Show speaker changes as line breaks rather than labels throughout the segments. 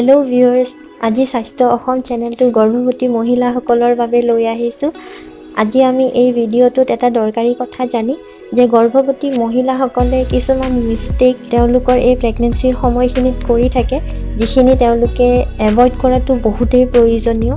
Hello' viewers, আজি স্বাস্থ্য অসম চেনেলটো গৰ্ভৱতী মহিলাসকলৰ বাবে লৈ আহিছোঁ। আজি আমি এই ভিডিঅ'টোত এটা দৰকাৰী কথা জানিম যে গৰ্ভৱতী মহিলাসকলে কিছুমান মিষ্টেক তেওঁলোকৰ এই প্ৰেগনেঞ্চিৰ সময়খিনিত কৰি থাকে, যিখিনি তেওঁলোকে এভইড কৰাটো বহুতেই প্ৰয়োজনীয়।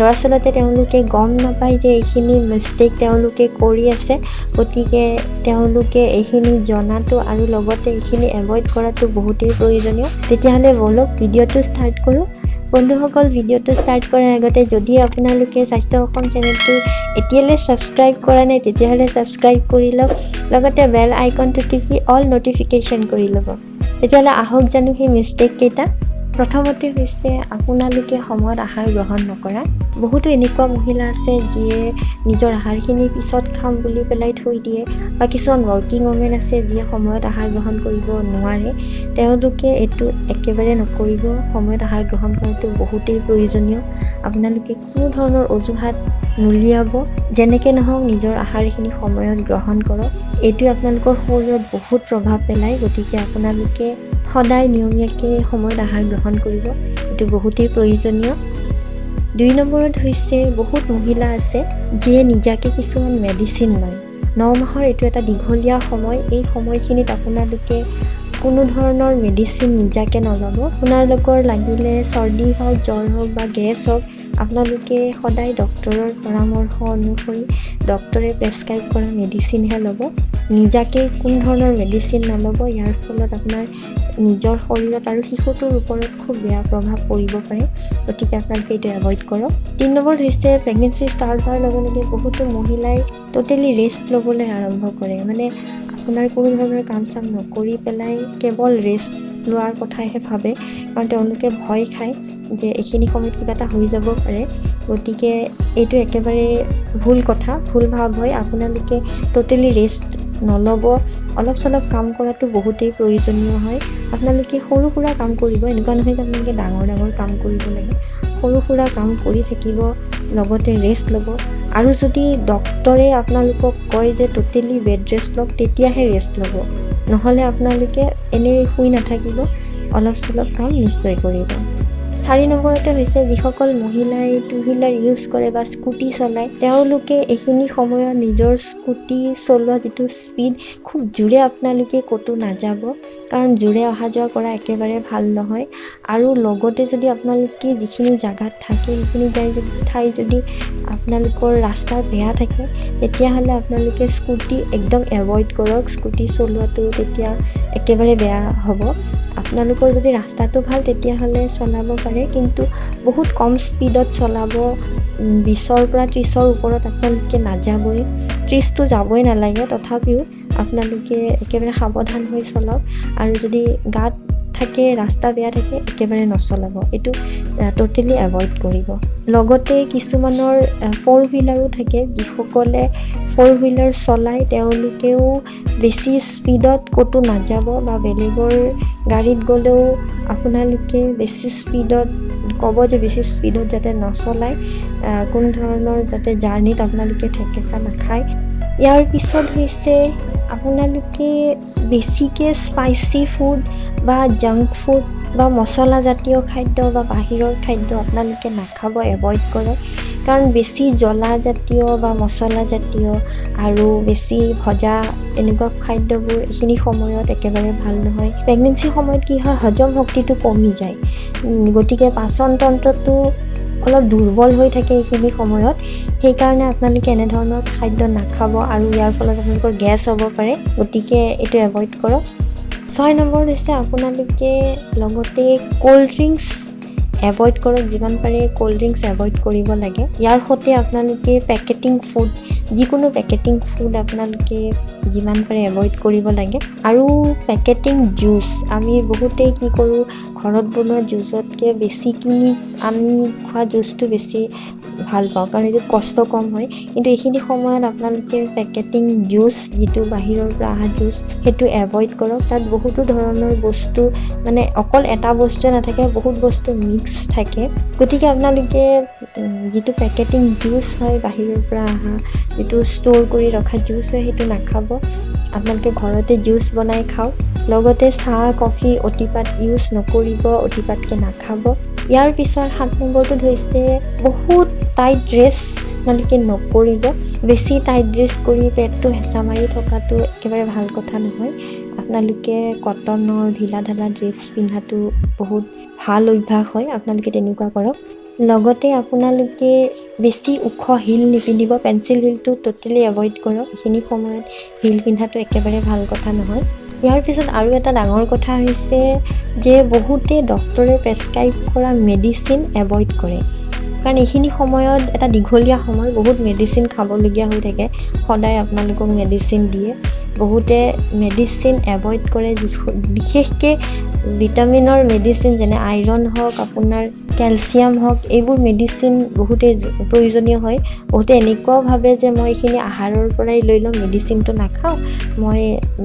দৰাচলতে তেওঁলোকে গম নাপায় যে এইখিনি মিষ্টেক তেওঁলোকে কৰি আছে। গতিকে তেওঁলোকে এইখিনি জনাটো আৰু লগতে এইখিনি এভইড কৰাটো বহুতেই প্ৰয়োজনীয়। তেতিয়াহ'লে ব'লক, ভিডিঅ'টো ষ্টাৰ্ট কৰোঁ। বন্ধুসকল, ভিডিঅ'টো ষ্টাৰ্ট কৰাৰ আগতে যদি আপোনালোকে স্বাস্থ্য অসম চেনেলটো এতিয়ালৈ ছাবস্ক্ৰাইব কৰা নাই, তেতিয়াহ'লে ছাবস্ক্ৰাইব কৰি লওক, লগতে বেল আইকনটো টিপি অল ন'টিফিকেশ্যন কৰি ল'ব। তেতিয়াহ'লে আহক জানো সেই মিষ্টেক কেইটা। প্ৰথমতে হৈছে আপোনালোকে সময়ত আহাৰ গ্ৰহণ নকৰা। বহুতো এনেকুৱা মহিলা আছে যিয়ে নিজৰ আহাৰখিনি পিছত খাম বুলি পেলাই থৈ দিয়ে বা কিছুমান ৱৰ্কিং ওমেন আছে যিয়ে সময়ত আহাৰ গ্ৰহণ কৰিব নোৱাৰে। তেওঁলোকে এইটো একেবাৰে নকৰিব। সময়ত আহাৰ গ্ৰহণ কৰাটো বহুতেই প্ৰয়োজনীয়। আপোনালোকে কোনো ধৰণৰ অজুহাত নুলিয়াব। যেনেকৈ নহওক, নিজৰ আহাৰখিনি সময়ত গ্ৰহণ কৰক। এইটোৱে আপোনালোকৰ শৰীৰত বহুত প্ৰভাৱ পেলায়। গতিকে আপোনালোকে সদায় নিয়মীয়াকৈ সময়ত আহাৰ গ্ৰহণ কৰিব, এইটো বহুতেই প্ৰয়োজনীয়। 2 নম্বৰত হৈছে বহুত মহিলা আছে যিয়ে নিজাকৈ কিছুমান মেডিচিন লয়। 9 মাহৰ এইটো এটা দীঘলীয়া সময়। এই সময়খিনিত আপোনালোকে কোনো ধৰণৰ মেডিচিন নিজাকৈ নল'ব। আপোনালোকৰ লাগিলে চৰ্দি হওক, জ্বৰ হওক বা গেছ হওক, আপোনালোকে সদায় ডক্তৰৰ পৰামৰ্শ অনুসৰি ডক্তৰে প্ৰেছক্ৰাইব কৰা মেডিচিনহে ল'ব। নিজাকৈ কোনো ধৰণৰ মেডিচিন নল'ব। ইয়াৰ ফলত আপোনাৰ নিজৰ শৰীৰত আৰু শিশুটোৰ ওপৰত খুব বেয়া প্ৰভাৱ পৰিব পাৰে। গতিকে আপোনালোকে এইটো এভইড কৰক। 3 নম্বৰত হৈছে প্ৰেগনেঞ্চি ষ্টাৰ্ট হোৱাৰ লগে লগে বহুতো মহিলাই ট'টেলি ৰেষ্ট ল'বলৈ আৰম্ভ কৰে। মানে আপোনাৰ কোনো ধৰণৰ কাম চাম নকৰি পেলাই কেৱল ৰেষ্ট লোৱাৰ কথাহে ভাবে, কাৰণ তেওঁলোকে ভয় খায় যে এইখিনি সময়ত কিবা এটা হৈ যাব পাৰে। গতিকে এইটো একেবাৰে ভুল কথা, ভুল ভাৱ হয়। আপোনালোকে ট'টেলি ৰেষ্ট নল'ব। অলপ চলপ কাম কৰাটো বহুতেই প্ৰয়োজনীয় হয়। আপোনালোকে সৰু সুৰা কাম কৰিব। এনেকুৱা নহয় যে আপোনালোকে ডাঙৰ ডাঙৰ কাম কৰিব লাগে। সৰু সুৰা কাম কৰি থাকিব, লগতে ৰেষ্ট ল'ব। আৰু যদি ডক্তৰে আপোনালোকক কয় যে ট'টেলি বেড ৰেষ্ট লওক, তেতিয়াহে ৰেষ্ট ল'ব। নহ'লে আপোনালোকে এনেই শুই নাথাকিব, অলপ চলপ কাম নিশ্চয় কৰিব। 4 নম্বৰতে হৈছে যিসকল মহিলাই টু হুইলাৰ ইউজ কৰে বা স্কুটি চলায়, তেওঁলোকে এইখিনি সময়ত নিজৰ স্কুটি চলোৱা যিটো স্পীড, খুব জোৰে আপোনালোকে ক'তো নাযাব, কাৰণ জোৰে অহা যোৱা কৰা একেবাৰে ভাল নহয়। আৰু লগতে যদি আপোনালোকে যিখিনি জেগাত থাকে, সেইখিনি ঠাই যদি আপোনালোকৰ ৰাস্তা বেয়া থাকে, তেতিয়াহ'লে আপোনালোকে স্কুটি একদম এভইড কৰক। স্কুটি চলোৱাটো তেতিয়া একেবাৰে বেয়া হ'ব। আপোনালোকৰ যদি ৰাস্তাটো ভাল, তেতিয়াহ'লে চলাব পাৰে, কিন্তু বহুত কম স্পীডত চলাব। 20ৰ পৰা 30ৰ ওপৰত আপোনালোকে নাযাবই। 30টো যাবই নালাগে, তথাপিও আপোনালোকে একেবাৰে সাৱধান হৈ চলাওক। আৰু যদি গাঁত থাকে, ৰাস্তা বেয়া থাকে, একেবাৰে নচলাব। এইটো ট'টেলি এভইড কৰিব। লগতে কিছুমানৰ ফ'ৰ হুইলাৰো থাকে। যিসকলে ফ'ৰ হুইলাৰ চলায়, তেওঁলোকেও বেছি স্পীডত ক'তো নাযাব বা বেলেগৰ গাড়ীত গ'লেও আপোনালোকে বেছি স্পীডত ক'ব যে বেছি স্পীডত যাতে নচলায়, কোনো ধৰণৰ যাতে জাৰ্ণিত আপোনালোকে থেকেচা নাখায়। ইয়াৰ পিছত হৈছে আপোনালোকে বেছিকৈ স্পাইচি ফুড বা জাংক ফুড বা মছলাজাতীয় খাদ্য বা বাহিৰৰ খাদ্য আপোনালোকে নাখাব, এভইড কৰক। কাৰণ বেছি জ্বলাজাতীয় বা মছলাজাতীয় আৰু বেছি ভজা এনেকুৱা খাদ্যবোৰ এইখিনি সময়ত একেবাৰে ভাল নহয়। প্ৰেগনেঞ্চিৰ সময়ত কি হয়, হজম শক্তিটো কমি যায়। গতিকে পাচনতন্ত্ৰটো অলপ দুৰ্বল হৈ থাকে এইখিনি সময়ত। সেইকাৰণে আপোনালোকে এনেধৰণৰ খাদ্য নাখাব আৰু ইয়াৰ ফলত আপোনালোকৰ গেছ হ'ব পাৰে। গতিকে এইটো এভইড কৰক। 6 নম্বৰ হৈছে আপোনালোকে লগতে ক'ল্ড ড্ৰিংকছ এভইড কৰক। যিমান পাৰে ক'ল্ড ড্ৰিংকছ এভইড কৰিব লাগে। ইয়াৰ সৈতে আপোনালোকে পেকেটিং ফুড, যিকোনো পেকেটিং ফুড আপোনালোকে যিমান পাৰে এভইড কৰিব লাগে। আৰু পেকেটিং জুচ, আমি বহুতেই কি কৰোঁ, ঘৰত বনোৱা জুচতকৈ বেছি কিনি আনি খোৱা জুচটো বেছি ভাল পাওঁ, কাৰণ এইটোত কষ্ট কম হয়। কিন্তু এইখিনি সময়ত আপোনালোকে পেকেটিং জুচ, যিটো বাহিৰৰ পৰা অহা জুচ, সেইটো এভইড কৰক। তাত বহুতো ধৰণৰ বস্তু, মানে অকল এটা বস্তুৱে নাথাকে, বহুত বস্তু মিক্স থাকে। গতিকে আপোনালোকে যিটো পেকেটিং জুচ হয়, বাহিৰৰ পৰা অহা যিটো ষ্ট'ৰ কৰি ৰখা জুচ হয়, সেইটো নাখাব। আপোনালোকে ঘৰতে জুচ বনাই খাওক। লগতে চাহ, কফি অতিপাত ইউজ নকৰিব, অতিপাতকৈ নাখাব। ইয়াৰ পিছত 7 নম্বৰটোত হৈছে বহুত টাইট ড্ৰেছ আপোনালোকে নকৰিব। বেছি টাইট ড্ৰেছ কৰি পেটটো হেঁচা মাৰি থকাটো একেবাৰে ভাল কথা নহয়। আপোনালোকে কটনৰ ঢিলা ঢালা ড্ৰেছ পিন্ধাটো বহুত ভাল অভ্যাস হয়, আপোনালোকে তেনেকুৱা কৰক। লগতে আপোনালোকে বেছি ওখ হিল নিপিন্ধিব, পেঞ্চিল হিলটো ট'টেলি এভইড কৰক। এইখিনি সময়ত হিল পিন্ধাটো একেবাৰে ভাল কথা নহয়। ইয়াৰ পিছত আৰু এটা ডাঙৰ কথা হৈছে যে বহুতে ডক্টৰে প্ৰেছক্ৰাইব কৰা মেডিচিন এভইড কৰে, কাৰণ এইখিনি সময়ত এটা দীঘলীয়া সময় বহুত মেডিচিন খাবলগীয়া হৈ থাকে, সদায় আপোনালোকক মেডিচিন দিয়ে। বহুতে মেডিচিন এভইড কৰে, বিশেষকৈ ভিটামিনৰ মেডিচিন যেনে আইৰণ হওক, আপোনাৰ কেলছিয়াম হওক, এইবোৰ মেডিচিন বহুতেই প্ৰয়োজনীয় হয়। বহুতে এনেকুৱাও ভাবে যে মই এইখিনি আহাৰৰ পৰাই লৈ ল'ম, মেডিচিনটো নাখাওঁ, মই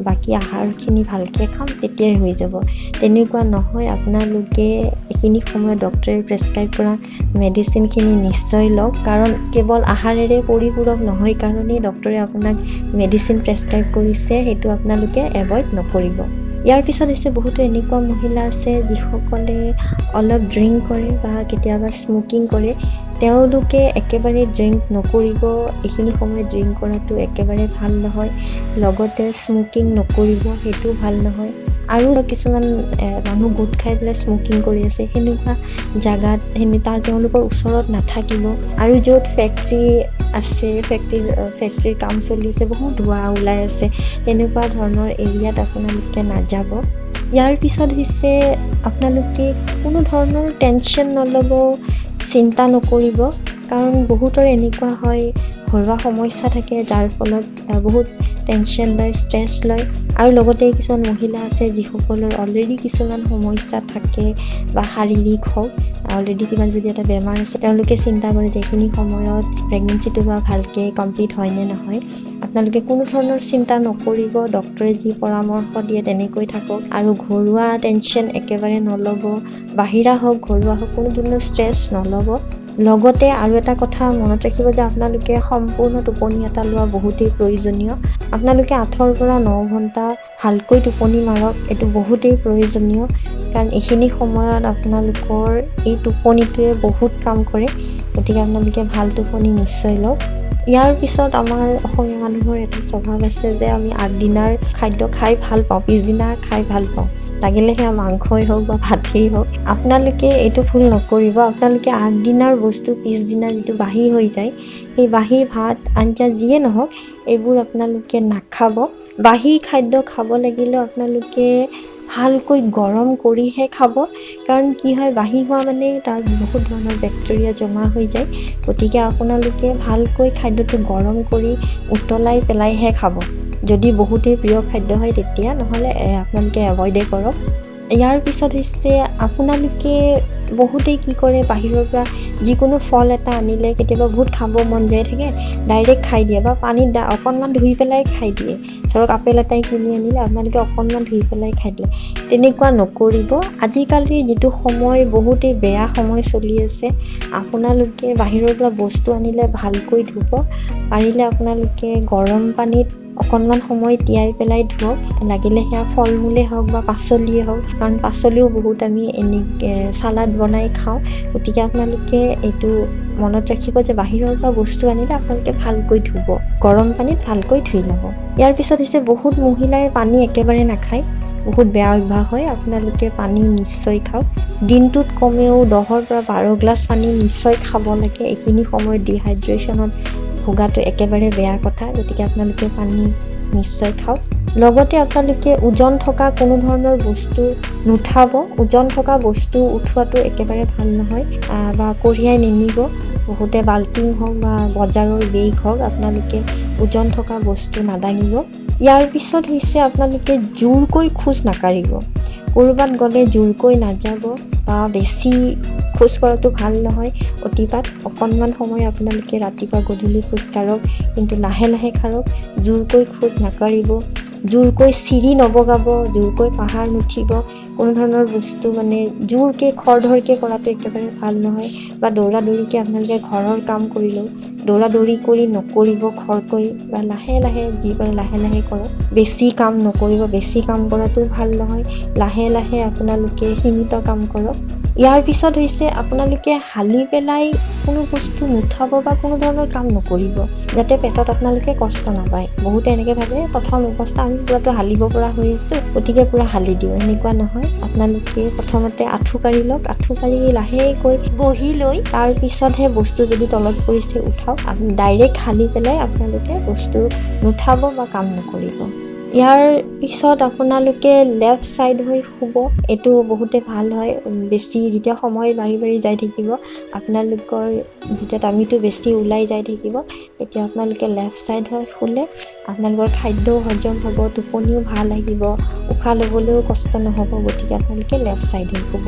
বাকী আহাৰখিনি ভালকৈ খাম, তেতিয়াই হৈ যাব। তেনেকুৱা নহয়। আপোনালোকে এইখিনি সময়ত ডক্টৰে প্ৰেছক্ৰাইব কৰা মেডিচিনখিনি নিশ্চয় লওক, কাৰণ কেৱল আহাৰেৰে পৰিপূৰক নহয় কাৰণেই ডক্টৰে আপোনাক মেডিচিন প্ৰেছক্ৰাইব কৰিছে, সেইটো আপোনালোকে এভইড নকৰিব। ইয়াৰ পিছত হৈছে বহুতো এনেকুৱা মহিলা আছে যিসকলে অলপ ড্ৰিংক কৰে বা কেতিয়াবা স্মকিং কৰে, তেওঁলোকে একেবাৰে ড্ৰিংক নকৰিব। এইখিনি সময়ত ড্ৰিংক কৰাটো একেবাৰে ভাল নহয়। লগতে স্মকিং নকৰিব, সেইটোও ভাল নহয়। আৰু কিছুমান মানুহ গোট খাই পেলাই স্মকিং কৰি আছে, সেনেকুৱা জাগাত তাৰ তেওঁলোকৰ ওচৰত নাথাকিব। আৰু য'ত ফেক্টৰী আছে, ফেক্টৰীৰ কাম চলি আছে, বহুত ধোঁৱা ওলাই আছে, তেনেকুৱা ধৰণৰ এৰিয়াত আপোনালোকে নাযাব। ইয়াৰ পিছত হৈছে আপোনালোকে কোনো ধৰণৰ টেনশ্যন নল'ব, চিন্তা নকৰিব, কাৰণ বহুতৰ এনেকুৱা হয় ঘৰুৱা সমস্যা থাকে যাৰ ফলত বহুত টেনশ্যন লয়, ষ্ট্ৰেছ লয়। আৰু লগতে কিছুমান মহিলা আছে যিসকলৰ অলৰেডি কিছুমান সমস্যা থাকে বা শাৰীৰিক হওক, অলৰেডি কিবা যদি এটা বেমাৰ আছে, তেওঁলোকে চিন্তা কৰে যে এইখিনি সময়ত প্ৰেগনেঞ্চিটো বা ভালকৈ কমপ্লিট হয় নে নহয়। আপোনালোকে কোনো ধৰণৰ চিন্তা নকৰিব, ডক্টৰে যি পৰামৰ্শ দিয়ে তেনেকৈ থাকক। আৰু ঘৰুৱা টেনশ্যন একেবাৰে নল'ব, বাহিৰা হওক ঘৰুৱা হওক, কোনো ধৰণৰ ষ্ট্ৰেছ নল'ব। লগতে আৰু এটা কথা মনত ৰাখিব যে আপোনালোকে সম্পূৰ্ণ টোপনি এটা লোৱা বহুতেই প্ৰয়োজনীয়। আপোনালোকে 8ৰ পৰা 9 ঘণ্টা ভালকৈ টোপনি মাৰক, এইটো বহুতেই প্ৰয়োজনীয়, কাৰণ এইখিনি সময়ত আপোনালোকৰ এই টোপনিটোৱে বহুত কাম কৰে। গতিকে আপোনালোকে ভাল টোপনি নিশ্চয় লওক। ইয়াৰ পিছত আমাৰ অসমীয়া মানুহৰ এটা স্বভাৱ আছে যে আমি আগদিনাৰ খাদ্য খাই ভাল পাওঁ, পিছদিনা খাই ভাল পাওঁ, লাগিলে সেয়া মাংসই হওক বা ভাতেই হওক। আপোনালোকে এইটো ভুল নকৰিব। আপোনালোকে আগদিনাৰ বস্তু পিছদিনা যিটো বাঢ়ি হৈ যায়, সেই বাঢ়ি ভাত আঞ্জা যিয়ে নহওক এইবোৰ আপোনালোকে নাখাব। বাঢ়ি খাদ্য খাব লাগিলেও আপোনালোকে ভালকৈ গৰম কৰিহে খাব, কাৰণ কি হয়, বাঢ়ি হোৱা মানে তাৰ বহুত ধৰণৰ বেক্টেৰিয়া জমা হৈ যায়। গতিকে আপোনালোকে ভালকৈ খাদ্যটো গৰম কৰি উতলাই পেলাইহে খাব, যদি বহুতেই প্ৰিয় খাদ্য হয় তেতিয়া, নহ'লে আপোনালোকে এভইডেই কৰক। ইয়াৰ পিছত হৈছে আপোনালোকে বহুতেই কি কৰে, বাহিৰৰ পৰা যিকোনো ফল এটা আনিলে কেতিয়াবা বহুত খাব মন যায় থাকে, ডাইৰেক্ট খাই দিয়ে বা পানীত অকণমান ধুই পেলাই খাই দিয়ে। ধৰক আপেল এটাই কিনি আনিলে আপোনালোকে অকণমান ধুই পেলাই খাই দিলে, তেনেকুৱা নকৰিব। আজিকালি যিটো সময় বহুতেই বেয়া সময় চলি আছে, আপোনালোকে বাহিৰৰ পৰা বস্তু আনিলে ভালকৈ ধুব, পাৰিলে আপোনালোকে গৰম পানীত অকণমান সময় তিয়াই পেলাই ধুৱক, লাগিলে সেয়া ফল মূলেই হওক বা পাচলিয়ে হওক, কাৰণ পাচলিও বহুত আমি এনে চালাড বনাই খাওঁ। গতিকে আপোনালোকে এইটো মনত ৰাখিব যে বাহিৰৰ পৰা বস্তু আনিলে আপোনালোকে ভালকৈ ধুব, গৰম পানীত ভালকৈ ধুই ল'ব। ইয়াৰ পিছত হৈছে বহুত মহিলাই পানী একেবাৰে নাখায়, বহুত বেয়া অভ্যাস হয়। আপোনালোকে পানী নিশ্চয় খাওক, দিনটোত কমেও 10ৰ পৰা 12 গ্লাছ পানী নিশ্চয় খাব লাগে। এইখিনি সময়ত ডিহাইড্ৰেশ্যনত ভোগাটো একেবাৰে বেয়া কথা, গতিকে আপোনালোকে পানী নিশ্চয় খাওক। লগতে আপোনালোকে ওজন থকা কোনো ধৰণৰ বস্তু নুঠাব, ওজন থকা বস্তু উঠোৱাটো একেবাৰে ভাল নহয় বা কঢ়িয়াই নিনিব। বহুতে বাল্টিং হওক বা বজাৰৰ বেগ হওক, আপোনালোকে ওজন থকা বস্তু নাদাঙিব। ইয়াৰ পিছত হৈছে আপোনালোকে জোৰকৈ খোজ নাকাঢ়িব, ক'ৰবাত গ'লে জোৰকৈ নাযাব বা বেছি খোজ কঢ়াটো ভাল নহয় অতিপাত। অকণমান সময় আপোনালোকে ৰাতিপুৱা গধূলি খোজ কাঢ়ক, কিন্তু লাহে লাহে কাঢ়ক, জোৰকৈ খোজ নাকাঢ়িব, জোৰকৈ চিৰি নবগাব, জোৰকৈ পাহাৰ নুঠিব, কোনো ধৰণৰ বস্তু মানে জোৰকৈ খৰধৰকৈ কৰাটো একেবাৰে ভাল নহয়। বা দৌৰা দৌৰিকৈ আপোনালোকে ঘৰৰ কাম কৰিলেও দৌৰা দৌৰি কৰি নকৰিব, খৰকৈ বা লাহে লাহে যি পাৰে লাহে লাহে কৰক। বেছি কাম নকৰিব, বেছি কাম কৰাটোও ভাল নহয়। লাহে লাহে আপোনালোকে সীমিত কাম কৰক। ইয়াৰ পিছত হৈছে আপোনালোকে হালি পেলাই কোনো বস্তু নুঠাব বা কোনো ধৰণৰ কাম নকৰিব, যাতে পেটত আপোনালোকে কষ্ট নাপায়। বহুতে এনেকৈ ভাবে প্ৰথম অৱস্থা আমি পূৰাটো হালিব পৰা হৈ আছোঁ, গতিকে পূৰা হালি দিওঁ। এনেকুৱা নহয়। আপোনালোকে প্ৰথমতে আঁঠু কাঢ়ি লওক, আঁঠু কাঢ়ি লাহেকৈ বহি লৈ তাৰপিছতহে বস্তু যদি তলত পৰিছে উঠাওক। ডাইৰেক্ট হালি পেলাই আপোনালোকে বস্তু নুঠাব বা কাম নকৰিব। ইয়াৰ পিছত আপোনালোকে লেফ্ট ছাইড হৈ শুব, এইটো বহুতে ভাল হয়। বেছি যেতিয়া সময় বাঢ়ি বাঢ়ি যাই থাকিব, আপোনালোকৰ যেতিয়া টামিটো বেছি ওলাই যাই থাকিব, তেতিয়া আপোনালোকে লেফ্ট ছাইড হৈ শুলে আপোনালোকৰ খাদ্যও হজম হ'ব, টোপনিও ভাল আহিব, উশাহ ল'বলৈও কষ্ট নহ'ব। গতিকে আপোনালোকে লেফ্ট ছাইড হৈ শুব।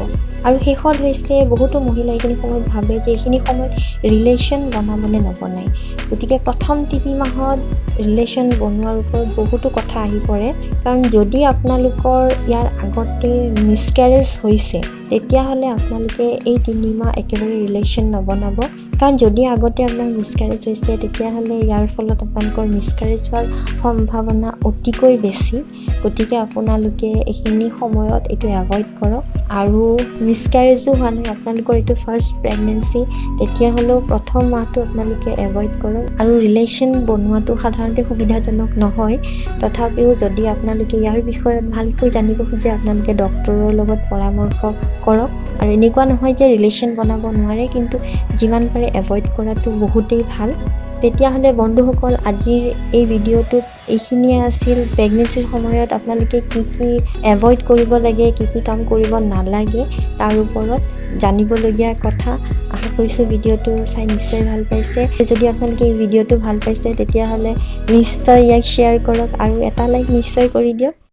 আৰু শেষত হৈছে বহুতো মহিলা এইখিনি সময়ত ভাবে যে এইখিনি সময়ত ৰিলেশ্যন বনাবনে নবনায়। গতিকে প্ৰথম 3 মাহত ৰিলেশ্যন বনোৱাৰ ওপৰত বহুতো কথা আহি পৰে। কাৰণ যদি আপোনালোকৰ ইয়াৰ আগতে মিছকেৰেজ হৈছে, তেতিয়াহ'লে আপোনালোকে এই 3 মাহ একেবাৰে ৰিলেশ্যন নবনাব। কাৰণ যদি আগতে আপোনাৰ মিছকেৰেজ হৈছে, তেতিয়াহ'লে ইয়াৰ ফলত আপোনালোকৰ মিছকেৰেজ হোৱাৰ সম্ভাৱনা অতিকৈ বেছি। গতিকে আপোনালোকে এইখিনি সময়ত এইটো এভইড কৰক। আৰু মিছকেৰেজো হোৱা নাই, আপোনালোকৰ এইটো ফাৰ্ষ্ট প্ৰেগনেঞ্চি, তেতিয়াহ'লেও প্ৰথম মাহটো আপোনালোকে এভইড কৰক। আৰু ৰিলেশ্যন বনোৱাটো সাধাৰণতে সুবিধাজনক নহয়, তথাপিও যদি আপোনালোকে ইয়াৰ বিষয়ত ভালকৈ জানিব খোজে, আপোনালোকে ডক্তৰৰ লগত পৰামৰ্শ কৰক। আৰু এনেকুৱা নহয় যে ৰিলেশ্যন বনাব নোৱাৰে, কিন্তু যিমান পাৰে এভইড কৰাটো বহুতেই ভাল। তেতিয়াহ'লে বন্ধুসকল, আজিৰ এই ভিডিঅ'টোত এইখিনিয়ে আছিল। প্ৰেগনেঞ্চিৰ সময়ত আপোনালোকে কি কি এভইড কৰিব লাগে, কি কি কাম কৰিব নালাগে, তাৰ ওপৰত জানিবলগীয়া কথা। আশা কৰিছোঁ ভিডিঅ'টো চাই নিশ্চয় ভাল পাইছে। যদি আপোনালোকে এই ভিডিঅ'টো ভাল পাইছে, তেতিয়াহ'লে নিশ্চয় ইয়াক শ্বেয়াৰ কৰক আৰু এটা লাইক নিশ্চয় কৰি দিয়ক।